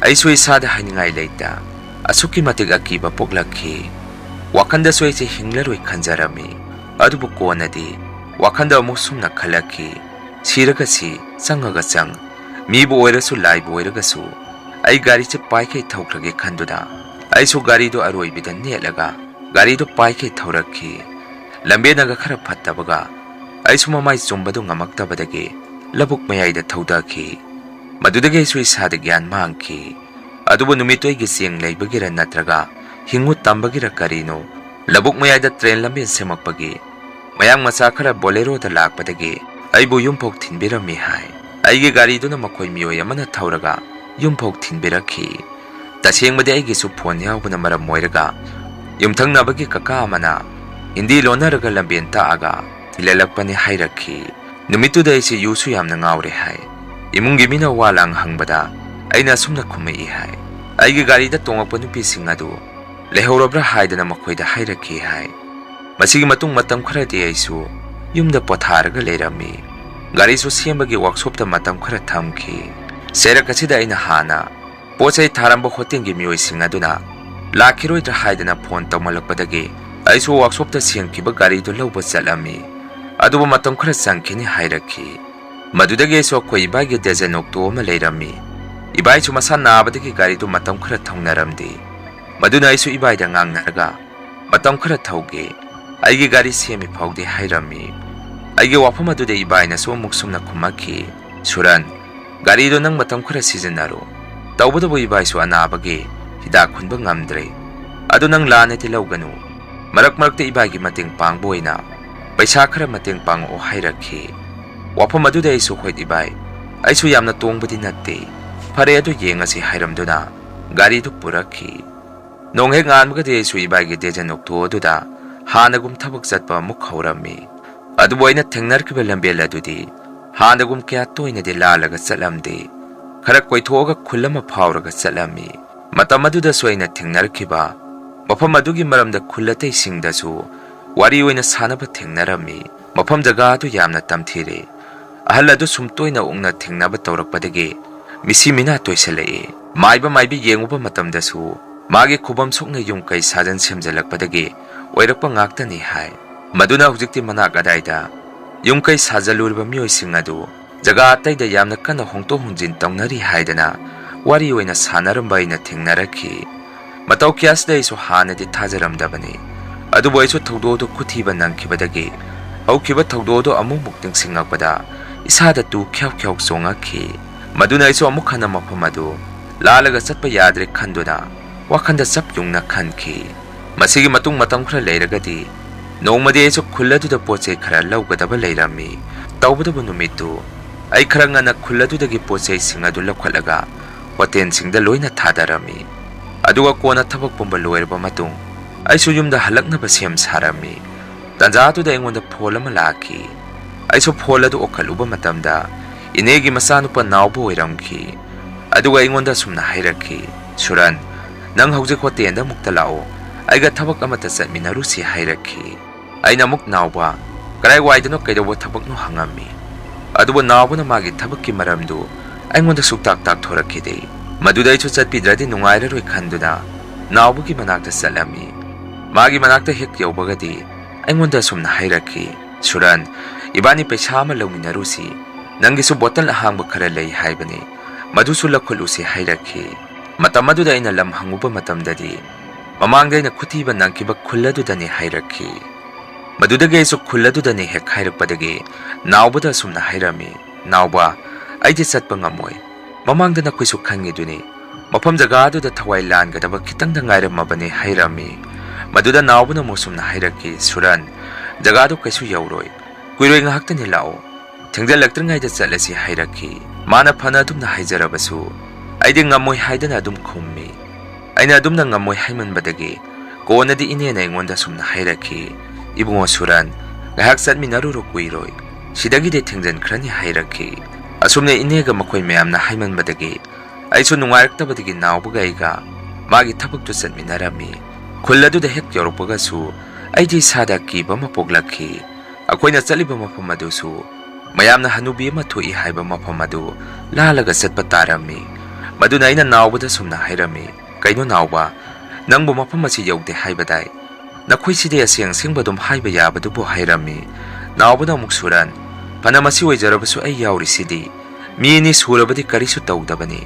ꯑꯩꯁꯨ ꯏꯁꯥꯗ ꯍꯥꯏꯅꯤꯡꯉꯥꯏ ꯂꯩꯇ ꯑꯁꯨꯛꯀꯤ ꯃꯇꯤꯛ ꯑꯀꯤꯕ ꯄꯣꯛꯂꯛꯈꯤ꯫ ꯋꯥꯈꯟꯗꯁꯨ ꯑꯩꯁꯦ ꯍꯤꯡꯂꯔꯣꯏ ꯈꯟꯖꯔꯝꯃꯤ꯫ ꯑꯗꯨꯕꯨ ꯀꯣꯟꯅꯗꯤ ꯋꯥꯈꯟꯗ ꯑꯃꯨꯛ ꯁꯨꯝꯅ ꯈꯜꯂꯛꯈꯤ, ꯁꯤꯔꯒꯁꯤ ꯆꯪꯉꯒ ꯆꯪ, ꯃꯤꯕꯨ ꯑꯣꯏꯔꯁꯨ ꯂꯥꯏꯕꯨ ꯑꯣꯏꯔꯒꯁꯨ ꯑꯩ ꯒꯥꯔꯤꯁꯦ ꯄꯥꯏꯈꯩ ꯊꯧꯈ꯭ꯔꯒꯦ ꯈꯟꯗꯨꯅ ꯑꯩꯁꯨ ꯒꯥꯔꯤꯗꯨ ꯑꯔꯣꯏꯕꯤꯗ ꯅꯦꯠꯂꯒ ꯒꯥꯔꯤꯗꯨ ꯄꯥꯏꯈꯩ ꯊꯧꯔꯛꯈꯤ꯫ ꯂꯝꯕꯦꯟꯅꯒ ꯈꯔ ꯐꯠꯇꯕꯒ ꯑꯩꯁꯨ ꯃꯃꯥꯏ ꯆꯨꯝꯕꯗꯨ ꯉꯝꯃꯛꯇꯕꯗꯒꯤ ꯂꯧꯕꯨꯛ ꯃꯌꯥꯏꯗ ꯊꯧꯗꯈꯤ꯫ ꯃꯗꯨꯗꯒꯤ ꯑꯩꯁꯨ ꯏꯁꯥꯗ ꯒ꯭ꯌꯥꯟ ꯃꯥꯡꯈꯤ꯫ ꯑꯗꯨꯕꯨ ꯅꯨꯃꯤꯠꯇꯨ ꯑꯩꯒꯤ ꯆꯦꯡ ꯂꯩꯕꯒꯤꯔ ꯅꯠꯇ꯭ꯔꯒ ꯍꯤꯡꯉꯨ ꯇꯝꯕꯒꯤꯔ ꯀꯔꯤꯅꯣ, ꯂꯧꯕꯨꯛ ꯃꯌꯥꯏꯗ ꯇ꯭ꯔꯦꯟ ꯂꯝꯕꯦꯟ ꯁꯦꯝꯃꯛꯄꯒꯤ ꯃꯌꯥꯡ ꯃꯆꯥ ꯈꯔ ꯕꯣꯂꯦꯔꯣꯗ ꯂꯥꯛꯄꯗꯒꯤ ꯑꯩꯕꯨ ꯌꯨꯝꯐꯥꯎ ꯊꯤꯟꯕꯤꯔꯝꯃꯤ ꯍꯥꯏ꯫ ꯑꯩꯒꯤ ꯒꯥꯔꯤꯗꯨꯅ ꯃꯈꯣꯏ ꯃꯤꯑꯣꯏ ꯑꯃꯅ ꯊꯧꯔꯒ ꯌꯨꯝꯐꯥꯎ ꯊꯤꯟꯕꯤꯔꯛꯈꯤ꯫ ꯇꯁꯦꯡꯕꯗꯤ ꯑꯩꯒꯤꯁꯨ ꯐꯣꯟ ꯌꯥꯎꯕꯅ ꯃꯔꯝ ꯑꯣꯏꯔꯒ ꯌꯨꯝꯊꯪꯅꯕꯒꯤ ꯀꯀꯥ ꯑꯃꯅ ꯍꯤꯟꯗꯤ ꯂꯣꯟꯅꯔꯒ ꯂꯝꯕꯦꯟ ꯇꯥꯛꯑꯒ ꯊꯤꯜꯍꯜꯂꯛꯄꯅꯤ ꯍꯥꯏꯔꯛꯈꯤ꯫ ꯅꯨꯃꯤꯠꯇꯨꯗ ꯑꯩꯁꯦ ꯌꯨꯁꯨ ꯌꯥꯝꯅ ꯉꯥꯎꯔꯦ ꯍꯥꯏ꯫ ꯏꯃꯨꯡꯒꯤ ꯃꯤꯅ ꯋꯥ ꯂꯥꯡ ꯍꯪꯕꯗ ꯑꯩꯅ ꯑꯁꯨꯝꯅ ꯈꯨꯝꯃꯛꯏ ꯍꯥꯏ, ꯑꯩꯒꯤ ꯒꯥꯔꯤꯗ ꯇꯣꯡꯉꯛꯄ ꯅꯨꯄꯤꯁꯤꯡ ꯑꯗꯨ ꯂꯩꯍꯧꯔꯕ꯭ꯔꯥ ꯍꯥꯏꯗꯅ ꯃꯈꯣꯏꯗ ꯍꯥꯏꯔꯛꯈꯤ ꯍꯥꯏ꯫ ꯃꯁꯤꯒꯤ ꯃꯇꯨꯡ ꯃꯇꯝ ꯈꯔꯗꯤ ꯑꯩꯁꯨ ꯌꯨꯝꯗ ꯄꯣꯊꯥꯔꯒ ꯂꯩꯔꯝꯃꯤ꯫ ꯒꯥꯔꯤꯁꯨ ꯁꯦꯝꯕꯒꯤ ꯋꯥꯛꯁꯣꯞꯇ ꯃꯇꯝ ꯈꯔ ꯊꯝꯈꯤ꯫ ꯆꯩꯔꯛ ꯑꯁꯤꯗ ꯑꯩꯅ ꯍꯥꯟꯅ ꯄꯣꯠ ꯆꯩ ꯊꯥꯔꯝꯕ ꯍꯣꯇꯦꯜꯒꯤ ꯃꯤꯑꯣꯏꯁꯤꯡ ꯑꯗꯨꯅ ꯂꯥꯛꯈꯤꯔꯣꯏꯗ꯭ꯔꯥ ꯍꯥꯏꯗꯅ ꯐꯣꯟ ꯇꯧꯃꯜꯂꯛꯄꯗꯒꯤ ꯑꯩꯁꯨ ꯋꯥꯛꯁꯣꯞꯇ ꯁꯦꯝꯈꯤꯕ ꯒꯥꯔꯤꯗꯨ ꯂꯧꯕ ꯆꯠꯂꯝꯃꯤ꯫ ꯑꯗꯨꯕꯨ ꯃꯇꯝ ꯈꯔ ꯆꯪꯈꯤꯅꯤ ꯍꯥꯏꯔꯛꯈꯤ꯫ ꯃꯗꯨꯗꯒꯤ ꯑꯩꯁꯨ ꯑꯩꯈꯣꯏ ꯏꯕꯥꯏꯒꯤ ꯗꯦꯖꯟ ꯑꯣꯛꯇꯣ ꯑꯃ ꯂꯩꯔꯝꯃꯤ꯫ ꯏꯕꯥꯏꯁꯨ ꯃꯁꯥ ꯅꯥꯕꯗꯒꯤ ꯒꯥꯔꯤꯗꯨ ꯃꯇꯝ ꯈꯔ ꯊꯧꯅꯔꯝꯗꯦ꯫ ꯃꯗꯨꯅ ꯑꯩꯁꯨ ꯏꯕꯥꯏꯗ ꯉꯥꯡꯅꯔꯒ ꯃꯇꯝ ꯈꯔ ꯊꯧꯒꯦ, ꯑꯩꯒꯤ ꯒꯥꯔꯤ ꯁꯦꯝꯃꯤ ꯐꯥꯎꯗꯤ ꯍꯥꯏꯔꯝꯃꯤ꯫ ꯑꯩꯒꯤ ꯋꯥꯐꯝ ꯑꯗꯨꯗ ꯏꯕꯥꯏꯅꯁꯨ ꯑꯃꯨꯛ ꯁꯨꯝꯅ ꯈꯨꯝꯃꯛꯈꯤ, "ꯁꯨꯔꯟ, ꯒꯥꯔꯤꯗꯣ ꯅꯪ ꯃꯇꯝ ꯈꯔ ꯁꯤꯖꯤꯟꯅꯔꯣ꯫ ꯇꯧꯕꯇꯕꯨ ꯏꯕꯥꯏꯁꯨ ꯑꯅꯥꯕꯒꯤ ꯍꯤꯗꯥꯛ ꯍꯨꯟꯕ ꯉꯝꯗ꯭ꯔꯦ꯫ ꯑꯗꯨ ꯅꯪ ꯂꯥꯟꯅꯗꯤ ꯂꯧꯒꯅꯨ꯫ ꯃꯔꯛ ꯃꯔꯛꯇ ꯏꯕꯥꯏꯒꯤ ꯃꯇꯦꯡ ꯄꯥꯡꯕ ꯑꯣꯏꯅ ꯄꯩꯁꯥ ꯈꯔ ꯃꯇꯦꯡ ꯄꯥꯡꯉꯛꯑꯣ" ꯍꯥꯏꯔꯛꯈꯤ꯫ ꯋꯥꯐꯝ ꯑꯗꯨꯗ ꯑꯩꯁꯨ, "ꯍꯣꯏ ꯏꯕꯥꯏ, ꯑꯩꯁꯨ ꯌꯥꯝꯅ ꯇꯣꯡꯕꯗꯤ ꯅꯠꯇꯦ꯫ ꯐꯔꯦ, ꯑꯗꯨ ꯌꯦꯡꯉꯁꯤ" ꯍꯥꯏꯔꯝꯗꯨꯅ ꯒꯥꯔꯤꯗꯨ ꯄꯨꯔꯛꯈꯤ꯫ ꯅꯣꯡ ꯍꯦꯛ ꯉꯥꯟꯕꯒꯗꯤ ꯑꯩꯁꯨ ꯏꯕꯥꯏꯒꯤ ꯗꯦꯖꯟ ꯑꯣꯛꯇꯣ ꯑꯗꯨꯗ ꯍꯥꯟꯅꯒꯨꯝ ꯊꯕꯛ ꯆꯠꯄ ꯑꯃꯨꯛ ꯍꯧꯔꯝꯃꯤ꯫ ꯑꯗꯨꯕꯨ ꯑꯩꯅ ꯊꯦꯡꯅꯔꯛꯈꯤꯕ ꯂꯝꯕꯦꯜ ꯑꯗꯨꯗꯤ ꯍꯥꯟꯅꯒꯨꯝ ꯀꯌꯥ ꯇꯣꯏꯅꯗꯤ ꯂꯥꯜꯂꯒ ꯆꯠꯂꯝꯗꯦ꯫ ꯈꯔ ꯀꯣꯏꯊꯣꯛꯑꯒ ꯈꯨꯜ ꯑꯃ ꯐꯥꯎꯔꯒ ꯆꯠꯂꯝꯃꯤ꯫ ꯃꯇꯝ ꯑꯗꯨꯗꯁꯨ ꯑꯩꯅ ꯊꯦꯡꯅꯔꯛꯈꯤꯕ ꯃꯐꯝ ꯑꯗꯨꯒꯤ ꯃꯔꯝꯗ ꯈꯨꯜ ꯑꯇꯩꯁꯤꯡꯗꯁꯨ ꯋꯥꯔꯤ ꯑꯣꯏꯅ ꯁꯥꯟꯅꯕ ꯊꯦꯡꯅꯔꯝꯃꯤ꯫ ꯃꯐꯝ ꯖꯒꯥ ꯑꯗꯨ ꯌꯥꯝꯅ ꯇꯝꯊꯤꯔꯦ꯫ ꯑꯍꯜ ꯑꯗꯨ ꯁꯨꯝ ꯇꯣꯏꯅ ꯎꯛꯅ ꯊꯦꯡꯅꯕ ꯇꯧꯔꯛꯄꯗꯒꯤ ꯃꯤꯁꯤ ꯃꯤꯅꯥ ꯇꯣꯏꯁꯤꯜꯂꯛꯏ꯫ ꯃꯥꯏꯕ ꯃꯥꯏꯕꯤ ꯌꯦꯡꯉꯨꯕ ꯃꯇꯝꯗꯁꯨ ꯃꯥꯒꯤ ꯈꯨꯕꯝ ꯁꯣꯛꯅ ꯌꯨꯝ ꯀꯩ ꯁꯥꯖꯟ ꯁꯦꯝꯖꯤꯜꯂꯛꯄꯗꯒꯤ ꯑꯣꯏꯔꯛꯄ ꯉꯥꯛꯇꯅꯤ ꯍꯥꯏ꯫ ꯃꯗꯨꯅ ꯍꯧꯖꯤꯛꯇꯤ ꯃꯅꯥꯛ ꯑꯗꯥꯏꯗ ꯌꯨꯝ ꯀꯩ ꯁꯥꯖꯜꯂꯨꯔꯤꯕ ꯃꯤꯑꯣꯏꯁꯤꯡ ꯑꯗꯨ ꯖꯒꯥ ꯑꯇꯩꯗ ꯌꯥꯝꯅ ꯀꯟꯅ ꯍꯣꯡꯗꯣꯛ ꯍꯣꯡꯖꯤꯟ ꯇꯧꯅꯔꯤ ꯍꯥꯏꯗꯅ ꯋꯥꯔꯤ ꯑꯣꯏꯅ ꯁꯥꯟꯅꯔꯝꯕ ꯑꯩꯅ ꯊꯦꯡꯅꯔꯛꯈꯤ꯫ ꯃꯇꯧ ꯀꯌꯥꯁꯤꯗ ꯑꯩꯁꯨ ꯍꯥꯟꯅꯗꯤ ꯊꯥꯖꯔꯝꯗꯕꯅꯤ꯫ ꯑꯗꯨꯕꯨ ꯑꯩꯁꯨ ꯊꯧꯗꯣꯛ ꯑꯗꯨ ꯈꯨꯊꯤꯕ ꯅꯪꯈꯤꯕꯗꯒꯤ ꯍꯧꯈꯤꯕ ꯊꯧꯗꯣꯛ ꯑꯗꯨ ꯑꯃꯨꯛꯃꯨꯛ ꯅꯤꯡꯁꯤꯡꯂꯛꯄꯗ ꯏꯁꯥꯗ ꯇꯨ ꯈ꯭ꯌꯥꯎ ꯈ꯭ꯌꯥꯎ ꯆꯣꯡꯉꯛꯈꯤ꯫ ꯃꯗꯨꯅ ꯑꯩꯁꯨ ꯑꯃꯨꯛ ꯍꯟꯅ ꯃꯐꯝ ꯑꯗꯨ ꯂꯥꯜꯂꯒ ꯆꯠꯄ ꯌꯥꯗ꯭ꯔꯦ ꯈꯟꯗꯨꯅ ꯋꯥꯈꯜꯗ ꯆꯞ ꯌꯨꯡꯅ ꯈꯟꯈꯤ꯫ ꯃꯁꯤꯒꯤ ꯃꯇꯨꯡ ꯃꯇꯝ ꯈꯔ ꯂꯩꯔꯒꯗꯤ ꯅꯣꯡꯃꯗꯤ ꯑꯩꯁꯨ ꯈꯨꯜ ꯑꯗꯨꯗ ꯄꯣꯠ ꯆꯩ ꯈꯔ ꯂꯧꯒꯗꯕ ꯂꯩꯔꯝꯃꯤ꯫ ꯇꯧꯕꯇꯕꯨ ꯅꯨꯃꯤꯠꯇꯨ ꯑꯩ ꯈꯔ ꯉꯟꯅ ꯈꯨꯜ ꯑꯗꯨꯗꯒꯤ ꯄꯣꯠ ꯆꯩꯁꯤꯡ ꯑꯗꯨ ꯂꯧꯈꯠꯂꯒ ꯍꯣꯇꯦꯜꯁꯤꯡꯗ ꯂꯣꯏꯅ ꯊꯥꯗꯔꯝꯃꯤ꯫ ꯑꯗꯨꯒ ꯀꯣꯟꯅ ꯊꯕꯛ ꯄꯨꯝꯕ ꯂꯣꯏꯔꯕ ꯃꯇꯨꯡ ꯑꯩꯁꯨ ꯌꯨꯝꯗ ꯍꯜꯂꯛꯅꯕ ꯁꯦꯝ ꯁꯥꯔꯝꯃꯤ꯫ ꯇꯥꯟꯖꯥ ꯑꯗꯨꯗ ꯑꯩꯉꯣꯟꯗ ꯐꯣꯟ ꯑꯃ ꯂꯥꯛꯈꯤ꯫ ꯑꯩꯁꯨ ꯐꯣꯟ ꯑꯗꯨ ꯑꯣꯛꯈꯠꯂꯨꯕ ꯃꯇꯝꯗ ꯏꯅꯦꯒꯤ ꯃꯆꯥꯅꯨꯄꯥ ꯅꯥꯎꯕ ꯑꯣꯏꯔꯝꯈꯤ꯫ ꯑꯗꯨꯒ ꯑꯩꯉꯣꯟꯗ ꯑꯁꯨꯝꯅ ꯍꯥꯏꯔꯛꯈꯤ, "ꯁꯨꯔꯟ, ꯅꯪ ꯍꯧꯖꯤꯛ ꯍꯣꯇꯦꯜꯗ ꯑꯃꯨꯛꯇ ꯂꯥꯛꯑꯣ, ꯑꯩꯒ ꯊꯕꯛ ꯑꯃꯠꯇ ꯆꯠꯃꯤꯟꯅꯔꯨꯁꯤ" ꯍꯥꯏꯔꯛꯈꯤ꯫ ꯑꯩꯅ ꯑꯃꯨꯛ, "ꯅꯥꯎꯕ, ꯀꯗꯥꯏꯋꯥꯏꯗꯅꯣ, ꯀꯩꯗꯧꯕ ꯊꯕꯛꯅꯣ?" ꯍꯪꯉꯝꯃꯤ꯫ ꯑꯗꯨꯕꯨ ꯅꯥꯎꯕꯅ ꯃꯥꯒꯤ ꯊꯕꯛꯀꯤ ꯃꯔꯝꯗꯨ ꯑꯩꯉꯣꯟꯗ ꯁꯨꯛꯇꯥꯛ ꯇꯥꯛꯊꯣꯔꯛꯈꯤꯗꯦ꯫ ꯃꯗꯨꯗ ꯑꯩꯁꯨ ꯆꯠꯄꯤꯗ꯭ꯔꯗꯤ ꯅꯨꯡꯉꯥꯏꯔꯔꯣꯏ ꯈꯟꯗꯨꯅ ꯅꯥꯎꯕꯒꯤ ꯃꯅꯥꯛꯇ ꯆꯠꯂꯝꯃꯤ꯫ ꯃꯥꯒꯤ ꯃꯅꯥꯛꯇ ꯍꯦꯛ ꯌꯧꯕꯒꯗꯤ ꯑꯩꯉꯣꯟꯗ ꯑꯁꯨꯝꯅ ꯍꯥꯏꯔꯛꯈꯤ, "ꯁꯨꯔꯟ, ꯏꯕꯥꯅꯤ ꯄꯩꯁꯥ ꯑꯃ ꯂꯧꯃꯤꯟꯅꯔꯨꯁꯤ꯫ ꯅꯪꯒꯤꯁꯨ ꯕꯣꯇꯜ ꯑꯍꯥꯡꯕ ꯈꯔ ꯂꯩ ꯍꯥꯏꯕꯅꯤ, ꯃꯗꯨꯁꯨ ꯂꯧꯈꯠꯂꯨꯁꯤ" ꯍꯥꯏꯔꯛꯈꯤ꯫ ꯃꯇꯝ ꯑꯗꯨꯗ ꯑꯩꯅ ꯂꯝ ꯍꯪꯉꯨꯕ ꯃꯇꯝꯗꯗꯤ ꯃꯃꯥꯡꯗ ꯑꯩꯅ ꯈꯨꯊꯤꯕ ꯅꯪꯈꯤꯕ ꯈꯨꯜ ꯑꯗꯨꯗꯅꯤ ꯍꯥꯏꯔꯛꯈꯤ꯫ ꯃꯗꯨꯗꯒꯤ ꯑꯩꯁꯨ ꯈꯨꯜ ꯑꯗꯨꯗꯅꯤ ꯍꯦꯛ ꯍꯥꯏꯔꯛꯄꯗꯒꯤ ꯅꯥꯎꯕꯗ ꯑꯁꯨꯝꯅ ꯍꯥꯏꯔꯝꯃꯤ, "ꯅꯥꯎꯕ, ꯑꯩꯗꯤ ꯆꯠꯄ ꯉꯝꯃꯣꯏ꯫ ꯃꯃꯥꯡꯗ ꯅꯈꯣꯏꯁꯨ ꯈꯪꯉꯤꯗꯨꯅꯤ, ꯃꯐꯝ ꯖꯒꯥ ꯑꯗꯨꯗ ꯊꯋꯥꯏ ꯂꯥꯟꯒꯗꯕ ꯈꯤꯇꯪꯗ ꯉꯥꯏꯔꯝꯃꯕꯅꯤ" ꯍꯥꯏꯔꯝꯃꯤ꯫ ꯃꯗꯨꯗ ꯅꯥꯎꯕꯅ ꯑꯃꯨꯛ ꯑꯁꯨꯝꯅ ꯍꯥꯏꯔꯛꯈꯤ, "ꯁꯨꯔꯟ, ꯖꯒꯥꯗꯨ ꯀꯩꯁꯨ ꯌꯧꯔꯣꯏ꯫ ꯀꯨꯏꯔꯣꯏ, ꯉꯥꯏꯍꯥꯛꯇꯅꯤ, ꯂꯥꯛꯑꯣ꯫ ꯊꯦꯡꯖꯤꯜꯂꯛꯇ꯭ꯔꯤꯉꯩꯗ ꯆꯠꯂꯁꯤ" ꯍꯥꯏꯔꯛꯈꯤ꯫ ꯃꯥꯅ ꯐꯅ ꯑꯗꯨꯝꯅ ꯍꯥꯏꯖꯔꯕꯁꯨ ꯑꯩꯗꯤ ꯉꯝꯃꯣꯏ ꯍꯥꯏꯗꯅ ꯑꯗꯨꯝ ꯈꯨꯝꯃꯤ꯫ ꯑꯩꯅ ꯑꯗꯨꯝꯅ ꯉꯝꯃꯣꯏ ꯍꯥꯏꯃꯟꯕꯗꯒꯤ ꯀꯣꯟꯅꯗꯤ ꯏꯅꯦꯅ ꯑꯩꯉꯣꯟꯗ ꯑꯁꯨꯝꯅ ꯍꯥꯏꯔꯛꯈꯤ, "ꯏꯕꯨꯡꯉꯣ ꯁꯨꯔꯟ, ꯉꯥꯏꯍꯥꯛ ꯆꯠꯃꯤꯟꯅꯔꯨꯔꯣ, ꯀꯨꯏꯔꯣꯏ꯫ ꯁꯤꯗꯒꯤꯗꯤ ꯊꯦꯡꯖꯤꯟꯈ꯭ꯔꯅꯤ" ꯍꯥꯏꯔꯛꯈꯤ꯫ ꯑꯁꯨꯝꯅ ꯏꯅꯦꯒ ꯃꯈꯣꯏ ꯃꯌꯥꯝꯅ ꯍꯥꯏꯃꯟꯕꯗꯒꯤ ꯑꯩꯁꯨ ꯅꯨꯡꯉꯥꯏꯔꯛꯇꯕꯗꯒꯤ ꯅꯥꯎꯕꯒ ꯑꯩꯒ ꯃꯥꯒꯤ ꯊꯕꯛꯇꯨ ꯆꯠꯃꯤꯟꯅꯔꯝꯃꯤ꯫ ꯈꯨꯜ ꯑꯗꯨꯗ ꯍꯦꯛ ꯌꯧꯔꯛꯄꯒꯁꯨ ꯑꯩꯗꯤ ꯏꯁꯥꯗ ꯑꯀꯤꯕ ꯑꯃ ꯄꯣꯛꯂꯛꯈꯤ꯫ ꯑꯩꯈꯣꯏꯅ ꯆꯠꯂꯤꯕ ꯃꯐꯝ ꯑꯗꯨꯁꯨ ꯃꯌꯥꯝꯅ ꯍꯅꯨꯕꯤ ꯑꯃ ꯊꯣꯛꯏ ꯍꯥꯏꯕ ꯃꯐꯝ ꯑꯗꯨ ꯂꯥꯜꯂꯒ ꯆꯠꯄ ꯇꯥꯔꯝꯃꯤ꯫ ꯃꯗꯨꯅ ꯑꯩꯅ ꯅꯥꯎꯕꯗ ꯁꯨꯝꯅ ꯍꯥꯏꯔꯝꯃꯤ, "ꯀꯩꯅꯣ ꯅꯥꯎꯕ, ꯅꯪꯕꯨ ꯃꯐꯝ ꯑꯁꯤ ꯌꯧꯗꯦ ꯍꯥꯏꯕꯗꯥꯏ? ꯅꯈꯣꯏꯁꯤꯗꯤ ꯑꯁꯦꯡ ꯑꯁꯦꯡꯕ ꯑꯗꯨꯝ ꯍꯥꯏꯕ ꯌꯥꯕꯗꯨꯕꯨ" ꯍꯥꯏꯔꯝꯃꯤ꯫ ꯅꯥꯎꯕꯅ ꯑꯃꯨꯛ, "ꯁꯨꯔꯟ, ꯐꯅ ꯃꯁꯤ ꯑꯣꯏꯖꯔꯕꯁꯨ ꯑꯩ ꯌꯥꯎꯔꯤꯁꯤꯗꯤ꯫ ꯃꯤ ꯑꯅꯤ ꯁꯨꯔꯕꯗꯤ ꯀꯔꯤꯁꯨ ꯇꯧꯗꯕꯅꯤ꯫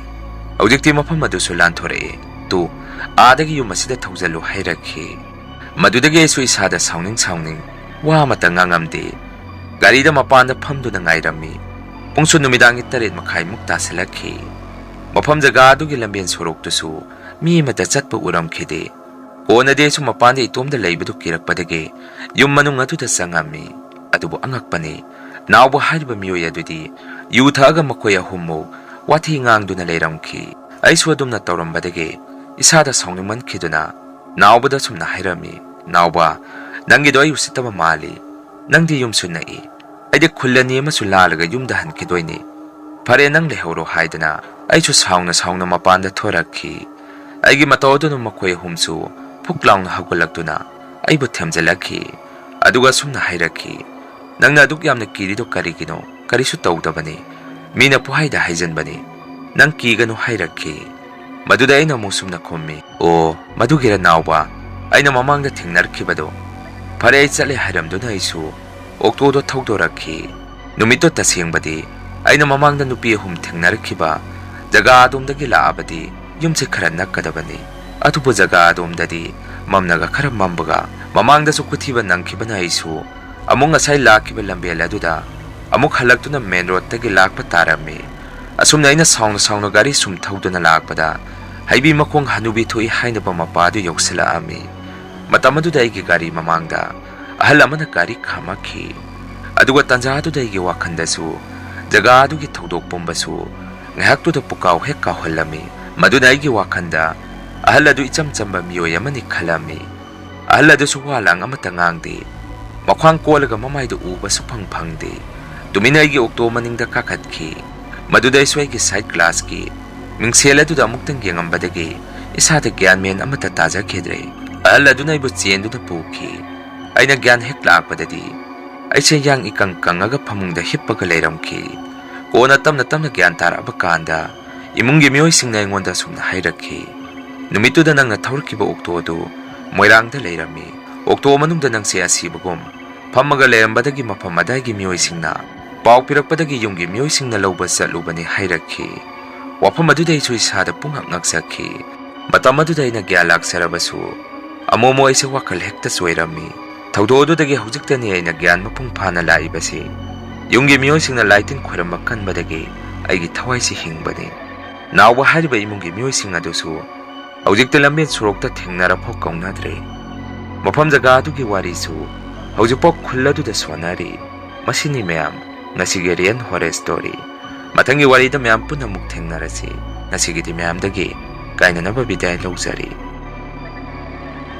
ꯍꯧꯖꯤꯛꯇꯤ ꯃꯐꯝ ꯑꯗꯨꯁꯨ ꯂꯥꯟꯊꯣꯔꯛꯑꯦ꯫ ꯇꯨ, ꯑꯥꯗꯒꯤ ꯌꯨꯝ ꯑꯁꯤꯗ ꯊꯧꯖꯜꯂꯨ" ꯍꯥꯏꯔꯛꯈꯤ꯫ ꯃꯗꯨꯗꯒꯤ ꯑꯩꯁꯨ ꯏꯁꯥꯗ ꯁꯥꯎꯅꯤꯡ ꯁꯥꯎꯅꯤꯡ ꯋꯥ ꯑꯃꯠꯇ ꯉꯥꯡꯉꯝꯗꯦ꯫ ꯒꯥꯔꯤꯗ ꯃꯄꯥꯟꯗ ꯐꯝꯗꯨꯅ ꯉꯥꯏꯔꯝꯃꯤ꯫ ꯄꯨꯡꯁꯨ ꯅꯨꯃꯤꯗꯥꯡꯒꯤ ꯇꯔꯦꯠ ꯃꯈꯥꯏꯃꯨꯛ ꯇꯥꯁꯤꯜꯂꯛꯈꯤ꯫ ꯃꯐꯝ ꯖꯒꯥ ꯑꯗꯨꯒꯤ ꯂꯝꯕꯦꯟ ꯁꯣꯔꯣꯛꯇꯨꯁꯨ ꯃꯤ ꯑꯃꯠꯇ ꯆꯠꯄ ꯎꯔꯝꯈꯤꯗꯦ꯫ ꯀꯣꯟꯅꯗꯤ ꯑꯩꯁꯨ ꯃꯄꯥꯟꯗ ꯏꯇꯣꯝꯗ ꯂꯩꯕꯗꯨ ꯀꯤꯔꯛꯄꯗꯒꯤ ꯌꯨꯝ ꯃꯅꯨꯡ ꯑꯗꯨꯗ ꯆꯪꯉꯝꯃꯤ꯫ ꯑꯗꯨꯕꯨ ꯑꯉꯛꯄꯅꯤ, ꯅꯥꯎꯕ ꯍꯥꯏꯔꯤꯕ ꯃꯤꯑꯣꯏ ꯑꯗꯨꯗꯤ ꯌꯨ ꯊꯛꯑꯒ ꯃꯈꯣꯏ ꯑꯍꯨꯝꯃꯨꯛ ꯋꯥꯊꯤ ꯉꯥꯡꯗꯨꯅ ꯂꯩꯔꯝꯈꯤ꯫ ꯑꯩꯁꯨ ꯑꯗꯨꯝꯅ ꯇꯧꯔꯝꯕꯗꯒꯤ ꯏꯁꯥꯗ ꯁꯥꯎꯅꯤꯡꯃꯟꯈꯤꯗꯨꯅ ꯅꯥꯎꯕꯗ ꯁꯨꯝꯅ ꯍꯥꯏꯔꯝꯃꯤ, "ꯅꯥꯎꯕ, ꯅꯪꯒꯤꯗꯣ ꯑꯩ ꯎꯁꯤꯠꯇꯕ ꯃꯥꯜꯂꯤ꯫ ꯅꯪꯗꯤ ꯌꯨꯝꯁꯨ ꯅꯛꯏ꯫ ꯑꯩꯗꯤ ꯈꯨꯜ ꯑꯅꯤ ꯑꯃꯁꯨ ꯂꯥꯜꯂꯒ ꯌꯨꯝꯗ ꯍꯟꯈꯤꯗꯣꯏꯅꯤ꯫ ꯐꯔꯦ, ꯅꯪ ꯂꯩꯍꯧꯔꯣ" ꯍꯥꯏꯗꯅ ꯑꯩꯁꯨ ꯁꯥꯎꯅ ꯁꯥꯎꯅ ꯃꯄꯥꯟꯗ ꯊꯣꯔꯛꯈꯤ꯫ ꯑꯩꯒꯤ ꯃꯇꯧ ꯑꯗꯨꯅ ꯃꯈꯣꯏ ꯑꯍꯨꯝꯁꯨ ꯐꯨꯛ ꯂꯥꯎꯅ ꯍꯧꯒꯠꯂꯛꯇꯨꯅ ꯑꯩꯕꯨ ꯊꯦꯝꯖꯤꯜꯂꯛꯈꯤ꯫ ꯑꯗꯨꯒ ꯑꯁꯨꯝꯅ ꯍꯥꯏꯔꯛꯈꯤ, "ꯅꯪꯅ ꯑꯗꯨꯛ ꯌꯥꯝꯅ ꯀꯤꯔꯤꯗꯣ ꯀꯔꯤꯒꯤꯅꯣ? ꯀꯔꯤꯁꯨ ꯇꯧꯗꯕꯅꯤ꯫ ꯃꯤꯅ ꯄꯨꯍꯥꯏꯗ ꯍꯥꯏꯖꯟꯕꯅꯤ꯫ ꯅꯪ ꯀꯤꯒꯅꯨ" ꯍꯥꯏꯔꯛꯈꯤ꯫ ꯃꯗꯨꯗ ꯑꯩꯅ ꯑꯃꯨꯛ ꯁꯨꯝꯅ ꯈꯨꯝꯃꯤ, "ꯑꯣ, ꯃꯗꯨꯒꯤꯔ ꯅꯥꯎꯕ? ꯑꯩꯅ ꯃꯃꯥꯡꯗ ꯊꯦꯡꯅꯔꯛꯈꯤꯕꯗꯣ?" ꯐꯔꯦ, ꯑꯩ ꯆꯠꯂꯦ ꯍꯥꯏꯔꯝꯗꯨꯅ ꯑꯩꯁꯨ ꯑꯣꯛꯇꯣꯗꯣ ꯊꯧꯗꯣꯔꯛꯈꯤ꯫ ꯅꯨꯃꯤꯠꯇꯣ ꯇꯁꯦꯡꯕꯗꯤ ꯑꯩꯅ ꯃꯃꯥꯡꯗ ꯅꯨꯄꯤ ꯑꯍꯨꯝ ꯊꯦꯡꯅꯔꯛꯈꯤꯕ ꯖꯒꯥ ꯑꯗꯣꯝꯗꯒꯤ ꯂꯥꯛꯑꯕꯗꯤ ꯌꯨꯝꯁꯦ ꯈꯔ ꯅꯛꯀꯗꯕꯅꯤ꯫ ꯑꯗꯨꯕꯨ ꯖꯒꯥ ꯑꯗꯣꯝꯗꯗꯤ ꯃꯝꯅꯒ ꯈꯔ ꯃꯝꯕꯒ ꯃꯃꯥꯡꯗꯁꯨ ꯈꯨꯊꯤꯕ ꯅꯪꯈꯤꯕꯅ ꯑꯩꯁꯨ ꯑꯃꯨꯛ ꯉꯁꯥꯏ ꯂꯥꯛꯈꯤꯕ ꯂꯝꯕꯦꯜ ꯑꯗꯨꯗ ꯑꯃꯨꯛ ꯍꯜꯂꯛꯇꯨꯅ ꯃꯦꯟ ꯔꯣꯗꯇꯒꯤ ꯂꯥꯛꯄ ꯇꯥꯔꯝꯃꯤ꯫ ꯑꯁꯨꯝꯅ ꯑꯩꯅ ꯁꯥꯎꯅ ꯁꯥꯎꯅ ꯒꯥꯔꯤ ꯁꯨꯝ ꯊꯧꯗꯨꯅ ꯂꯥꯛꯄꯗ ꯍꯩꯕꯤ ꯃꯈꯣꯡ ꯍꯅꯨꯕꯤ ꯊꯣꯛꯏ ꯍꯥꯏꯅꯕ ꯃꯄꯥ ꯑꯗꯨ ꯌꯧꯁꯤꯜꯂꯛꯑꯝꯃꯤ꯫ ꯃꯇꯝ ꯑꯗꯨꯗ ꯑꯩꯒꯤ ꯒꯥꯔꯤ ꯃꯃꯥꯡꯗ ꯑꯍꯜ ꯑꯃꯅ ꯒꯥꯔꯤ ꯈꯥꯝꯃꯛꯈꯤ꯫ ꯑꯗꯨꯒ ꯇꯥꯟꯖꯥ ꯑꯗꯨꯗ ꯑꯩꯒꯤ ꯋꯥꯈꯜꯗꯁꯨ ꯖꯒꯥ ꯑꯗꯨꯒꯤ ꯊꯧꯗꯣꯛ ꯄꯨꯝꯕꯁꯨ ꯉꯥꯏꯍꯥꯛꯇꯨꯗ ꯄꯨꯀꯥꯎ ꯍꯦꯛ ꯀꯥꯎꯍꯜꯂꯝꯃꯤ꯫ ꯃꯗꯨꯅ ꯑꯩꯒꯤ ꯋꯥꯈꯜꯗ ꯑꯍꯜ ꯑꯗꯨ ꯏꯆꯝ ꯆꯝꯕ ꯃꯤꯑꯣꯏ ꯑꯃꯅꯤ ꯈꯜꯂꯝꯃꯤ꯫ ꯑꯍꯜ ꯑꯗꯨꯁꯨ ꯋꯥ ꯂꯥꯡ ꯑꯃꯠꯇ ꯉꯥꯡꯗꯦ꯫ ꯃꯈ꯭ꯋꯥꯡ ꯀꯣꯜꯂꯒ ꯃꯃꯥꯏꯗꯨ ꯎꯕ ꯁꯨꯐꯪ ꯐꯪꯗꯦ꯫ ꯇꯨꯃꯤꯟꯅ ꯑꯩꯒꯤ ꯑꯣꯛꯇꯣ ꯃꯅꯤꯡꯗ ꯀꯥꯈꯠꯈꯤ꯫ ꯃꯗꯨꯗ ꯑꯩꯁꯨ ꯑꯩꯒꯤ ꯁꯥꯏꯠ ꯒ꯭ꯂꯥꯁꯀꯤ ꯃꯤꯡꯁꯦꯜ ꯑꯗꯨꯗ ꯑꯃꯨꯛꯇꯪ ꯌꯦꯡꯉꯝꯕꯗꯒꯤ ꯏꯁꯥꯗ ꯒ꯭ꯌꯥꯟ ꯃꯦꯟ ꯑꯃꯠꯇ ꯇꯥꯖꯈꯤꯗ꯭ꯔꯦ꯫ ꯑꯍꯜ ꯑꯗꯨꯅ ꯑꯩꯕꯨ ꯆꯦꯟꯗꯨꯅ ꯄꯨꯈꯤ꯫ ꯑꯩꯅ ꯒ꯭ꯌꯥꯟ ꯍꯦꯛ ꯂꯥꯛꯄꯗꯗꯤ ꯑꯩꯁꯦ ꯌꯥꯡ ꯏꯀꯪ ꯀꯪꯉꯒ ꯐꯃꯨꯡꯗ ꯍꯤꯞꯄꯒ ꯂꯩꯔꯝꯈꯤ꯫ ꯀꯣꯟꯅ ꯇꯞꯅ ꯇꯞꯅ ꯒ꯭ꯌꯥꯟ ꯇꯥꯔꯛꯑꯕ ꯀꯥꯟꯗ ꯏꯃꯨꯡꯒꯤ ꯃꯤꯑꯣꯏꯁꯤꯡꯅ ꯑꯩꯉꯣꯟꯗ ꯑꯁꯨꯝꯅ ꯍꯥꯏꯔꯛꯈꯤ, "ꯅꯨꯃꯤꯠꯇꯨꯗ ꯅꯪꯅ ꯊꯧꯔꯛꯈꯤꯕ ꯑꯣꯛꯇꯣ ꯑꯗꯨ ꯃꯣꯏꯔꯥꯡꯗ ꯂꯩꯔꯝꯃꯤ꯫ ꯑꯣꯛꯇꯣ ꯃꯅꯨꯡꯗ ꯅꯪꯁꯦ ꯑꯁꯤꯕꯒꯨꯝ ꯐꯝꯃꯒ ꯂꯩꯔꯝꯕꯗꯒꯤ ꯃꯐꯝ ꯑꯗꯥꯏꯒꯤ ꯃꯤꯑꯣꯏꯁꯤꯡꯅ ꯄꯥꯎ ꯄꯤꯔꯛꯄꯗꯒꯤ ꯌꯨꯝꯒꯤ ꯃꯤꯑꯣꯏꯁꯤꯡꯅ ꯂꯧꯕ ꯆꯠꯂꯨꯕꯅꯤ" ꯍꯥꯏꯔꯛꯈꯤ꯫ ꯋꯥꯐꯝ ꯑꯗꯨꯗ ꯑꯩꯁꯨ ꯏꯁꯥꯗ ꯄꯨꯡꯉꯛ ꯉꯛꯆꯈꯤ꯫ ꯃꯇꯝ ꯑꯗꯨꯗ ꯑꯩꯅ ꯒ꯭ꯌꯥꯟ ꯂꯥꯛꯆꯔꯕꯁꯨ ꯑꯃꯨꯛ ꯑꯃꯨꯛ ꯑꯩꯁꯦ ꯋꯥꯈꯜ ꯍꯦꯛꯇ ꯆꯣꯏꯔꯝꯃꯤ꯫ ꯊꯧꯗꯣꯛ ꯑꯗꯨꯗꯒꯤ ꯍꯧꯖꯤꯛꯇꯅꯤ ꯑꯩꯅ ꯒ꯭ꯌꯥꯟ ꯃꯄꯨꯡ ꯐꯥꯅ ꯂꯥꯛꯏꯕꯁꯤ꯫ ꯌꯨꯝꯒꯤ ꯃꯤꯑꯣꯏꯁꯤꯡꯅ ꯂꯥꯏ ꯇꯤꯟ ꯈꯣꯏꯔꯝꯕ ꯀꯟꯕꯗꯒꯤ ꯑꯩꯒꯤ ꯊꯋꯥꯏꯁꯤ ꯍꯤꯡꯕꯅꯤ꯫ ꯅꯥꯎꯕ ꯍꯥꯏꯔꯤꯕ ꯏꯃꯨꯡꯒꯤ ꯃꯤꯑꯣꯏꯁꯤꯡ ꯑꯗꯨꯁꯨ ꯍꯧꯖꯤꯛꯇꯤ ꯂꯝꯕꯦꯟ ꯁꯣꯔꯣꯛꯇ ꯊꯦꯡꯅꯔꯐꯥꯎ ꯀꯧꯅꯗ꯭ꯔꯦ꯫ ꯃꯐꯝ ꯖꯒꯥ ꯑꯗꯨꯒꯤ ꯋꯥꯔꯤꯁꯨ ꯍꯧꯖꯤꯛꯐꯥꯎ ꯈꯨꯜ ꯑꯗꯨꯗ ꯁꯣꯟꯅꯔꯤ꯫ ꯃꯁꯤꯅꯤ ꯃꯌꯥꯝ ꯉꯁꯤꯒꯤ ꯔꯤꯌꯦꯜ ꯍꯣꯔꯔ ꯁ꯭ꯇꯣꯔꯤ꯫ ꯃꯊꯪꯒꯤ ꯋꯥꯔꯤꯗ ꯃꯌꯥꯝ ꯄꯨꯟꯅ ꯑꯃꯨꯛ ꯊꯦꯡꯅꯔꯁꯤ꯫ ꯉꯁꯤꯒꯤꯗꯤ ꯃꯌꯥꯝꯗꯒꯤ ꯀꯥꯏꯅꯅꯕ ꯕꯤꯗꯥꯏ ꯂꯧꯖꯔꯤ꯫